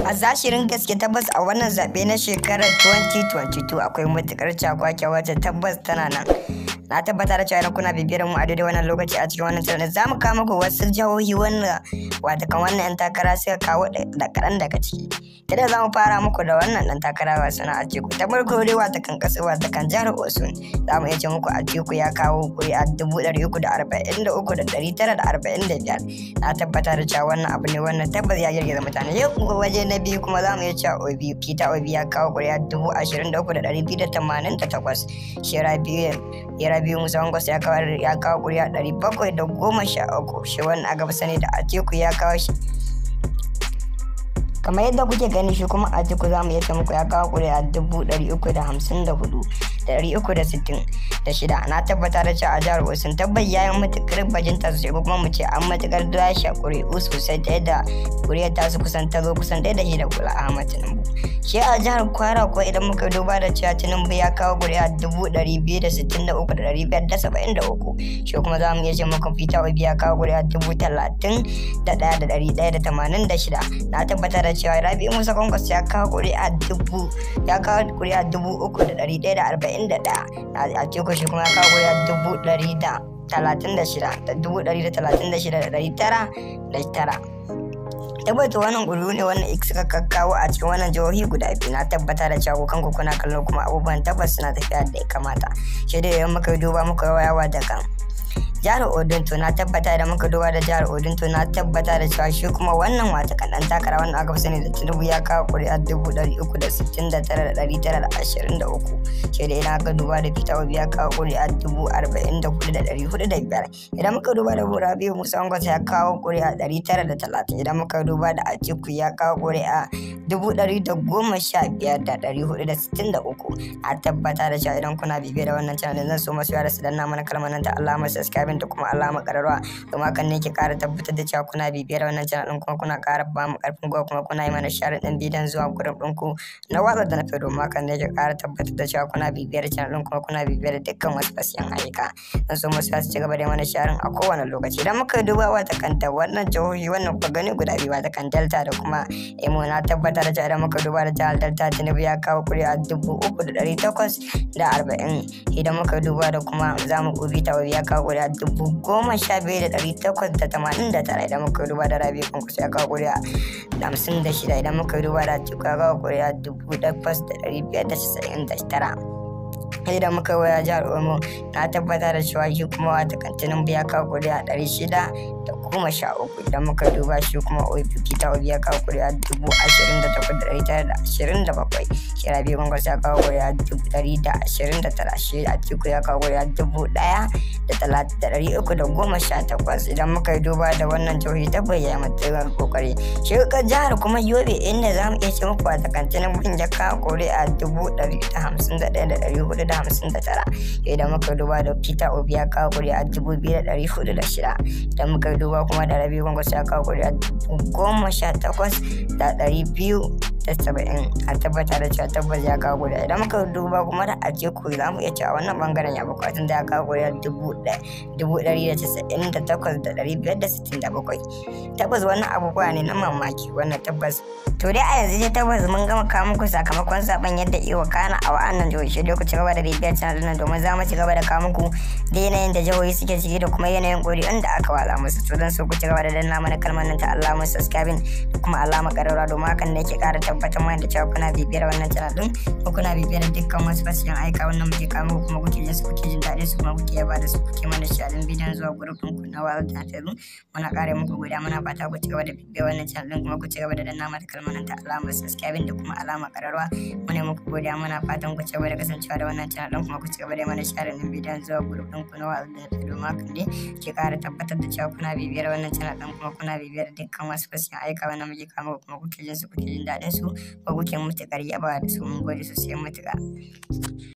A zashirin gaske, tabbas a wannan zaɓe na shekarar 2022 akwai matuƙar cakwakiya wacce tabbas tana nan. Na tabbata da cewa idan kuna bibiyar mu a daidai wannan lokaci a cikin wannan channel, za mu kawo muku wasu jihohi wanda watakan wannan 'yan takara suka kawo da kaɗan daga ciki. Idan za mu fara muku da wannan ɗan takara wa suna Atiku. Ta farko dai, watakan ƙasar, watakan jihar Osun, za mu iya ce muku Atiku ya kawo ƙuri'a 343,945. Na tabbata da cewa wannan abu ne wannan tabbas ya girgiza mutane. Yau waje na biyu kuma, za mu iya cewa Obi, Peter Obi, ya kawo ƙuri'a 23,288. Shi Rabiu Musa Kwankwaso ya kawo ƙuri'a 713. Shi wannan aka fi sani da Atiku ya kawo shi. Kamar yadda kuke gani, shi kuma Atiku za mu iya ce muku ya kawo ƙuri'a 354,366. Na tabbata da cewa a jihar Osun tabbas ya yi matuƙar bajinta sosai, ko kuma mu ce an matuƙar lashe ƙuri'u sosai, ta yadda ƙuri'ar tasu kusan ta zo kusan ɗaya da shi da Bola Ahmad Tinubu. Shi a jihar Kwara ko, idan muka duba da cewa Tinubu ya kawo ƙuri'a 263,573. Shi kuma za mu iya ce muku Peter Obi ya kawo ƙuri'a 31,186. Na tabbata da cewa Rabi'u Musa Kwankwaso ya kawo ƙuri'a 3,141. Atiku shi kuma ya kawo ƙuri'a dubu ɗari da talatin da shida da 136,909. Tabbata wannan ƙuri'u ne wannan suka kakkawo a cikin wannan jihohi guda biyu. Na tabbata da cewa kanku kuna kallo, kuma abubuwan tabbas suna tafiya da ya kamata. Shi da idan muka duba muka yawa da kan jihar Ondo, to na tabbata da muka duba da jihar Ondo, to na tabbata da cewa shi kuma wannan wata kan dan takara wannan aka fi sani da Tinubu ya kawo ƙuri'a 369,923. Shi da idan aka duba da Peter Obi ya kawo ƙuri'a 44,405. Idan muka duba da Rabiu Musa Kwankwaso ya kawo ƙuri'a 930. Idan muka duba da Atiku ya kawo ƙuri'a 115,463. A tabbata da cewa idan kuna bibiye da wannan channel, zan so masu yara su danna mana kalmar nan ta alamar subscribing da kuma alamar ƙararrawa, domin hakan ne ke ƙara tabbatar da cewa kuna bibiyar wannan channel ɗin, kuma kuna ƙara ba mu ƙarfin gwiwa, kuma kuna yi mana share ɗin bidiyon zuwa group ɗinku na WhatsApp da na Facebook. Domin hakan ne ke ƙara tabbatar da cewa kuna bibiyar channel ɗin, kuma kuna bibiyar dukkan wasu fasiyan ayyuka. Zan so masu su ci gaba da mana sharing a kowane lokaci. Idan muka duba wata kanta wannan jihohi wannan kuka gani guda biyu, wata kan Delta da kuma Imo, na tabbatar da cewa idan muka duba da jihar Delta, Tinubu ya kawo ƙuri'a 3,840. Idan muka duba da kuma za mu Peter Obi ya kawo ƙuri'a 12,889. Idan muka duba da Rabi Kwankwaso ya kawo ƙuri'a 56. Idan muka duba da Atiku ya kawo ƙuri'a 8,599. Idan muka waya jihar Omo, na tabbata da cewa shi kuma wata kan Tinubu ya kawo ƙuri'a 613. Idan muka duba shi kuma Peter Obi ya kawo ƙuri'a 28,927. Shi Rabi Kwankwaso ya kawo ƙuri'a 129. Shi Atiku ya kawo ƙuri'a 1,318. Idan muka yi duba da wannan jihohi, tabbas ya yi matuƙar ƙoƙari. Shi jihar kuma Yobe, inda za mu iya ce muku wata kan Tinubu ya kawo ƙuri'a 151,459. Idan muka duba da Peter Obi ya kawo ƙuri'a 2,406. Idan muka duba kuma da Rabi Kwankwaso ya kawo ƙuri'a 18,270. A tabbata da cewa tabbas ya kawo ƙuri'a. Idan muka duba kuma da Atiku, za mu iya cewa wannan bangaren ya bukatun da ya kawo ƙuri'a 198,567. Tabbas wannan abubuwa ne na mamaki wannan tabbas. To dai a yanzu dai tabbas mun gama kawo muku sakamakon zaben yadda iya wakana a wa'annan jihohi. Shi dai ku ci gaba da bibiyar channel nan, domin za mu ci gaba da kawo muku da yanayin da jihohi suke ciki da kuma yanayin ƙuri'un da aka watsa musu. To don so ku ci gaba da danna mana kalmar nan ta alamar subscribing da kuma alamar ƙararrawa, domin hakan ne ke ƙara tabbatar mana da cewa kuna bibiyar wannan channel din, ko kuna bibiyar dukkan wasu fasiyan aika wannan muke kawo muku, kuma kuke jin su, kuke jin daɗin su, kuma kuke yaba da su, kuke mana sharing bidiyon zuwa group ɗin ku na WhatsApp da Facebook. Muna ƙara muku godiya, muna fata ku ci gaba da bibiyar wannan channel din, kuma ku ci gaba da danna mata kalmar nan ta alamar subscribing da kuma alamar ƙararrawa. Muna muku godiya, muna fatan ku ci gaba da kasancewa da wannan channel din, kuma ku ci gaba da mana sharing din bidiyon zuwa group ɗin ku na WhatsApp da Facebook, domin hakan ne ke ƙara tabbatar da cewa kuna bibiyar wannan channel din, kuma kuna bibiyar dukkan wasu fasiyan aika wannan muke kawo muku, kuma kuke jin su, kuke jin daɗin su, kuma kuke matuƙar yaba da su. Mun gode sosai matuƙa.